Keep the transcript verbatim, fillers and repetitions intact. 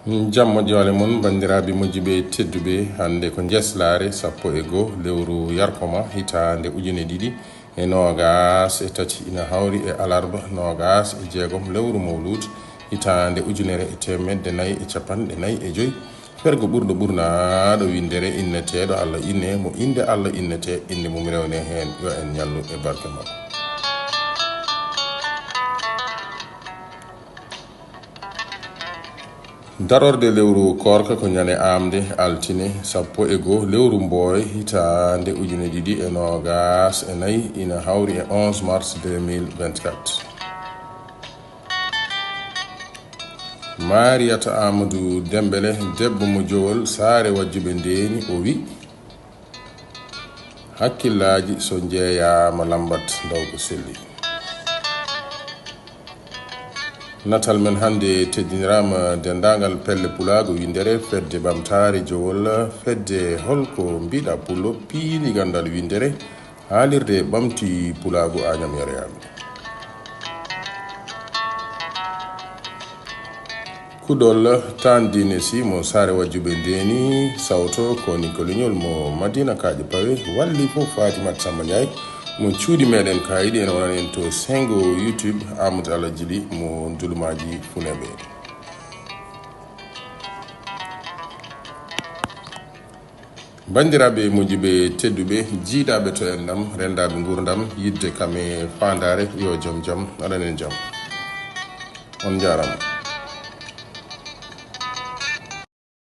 Jam moƴƴoole mon, banndiraaɓe moƴƴuɓe tedduɓe. Hannde ko njeslaare sappo e goo lewru yarkoma, hitaande ujune ɗiɗi e noogaas e tati, ina hawri e alarba noogaas e jeegom lewru mawluud, hitaande ujunere e teemedde nayi e capanɗe nayi e joy. Fergo ɓurɗo ɓurnaaɗo winndere inneteeɗo Allah inne, mo innde Allah innetee, innde mum rewne heen, yo en ñallu e barke makko. Darorde lewru koorka ko ñande aamde, altine, sappo e goo lewru mbooy, hitaande ujune ɗiɗi e noogaas e nayi, ina hawri e onze mars deux mille vingt-quatre. Mariyata Amadou Dembele, debbo mo Jowol, Saare Wajjuɓe Ndeeni, o wi, hakkillaaji so njeeyaama lambat ndaw ko selli. Natal men hannde teddiniraama denndaangal pelle pulaagu winndere, fedde ɓamtaare Jowol, fedde holko mbiɗa pullo, piili ganndal winndere, haalirde ɓamti pulaagu Añam Yero Yaago. Kuɗol tan diine si mo Saare Wajjuɓe Ndeeni, sawto ko ni ko leñol mo Madina Kaaƴe Pawe, walli fof Fatimata Samba Ndiaye, mo cuuɗi meɗen kaayiɗi, ene wonani en to sengo YouTube, Amadou Alla Jili mo Ndulumaaji Funeeɓe. Banndiraaɓe moƴƴuɓe tedduɓe, jiidaɓe to enɗam, rendaɓe nguurndam, yidde kam e faandaare, yo jom jam, aɗanen jam. On njaaraama.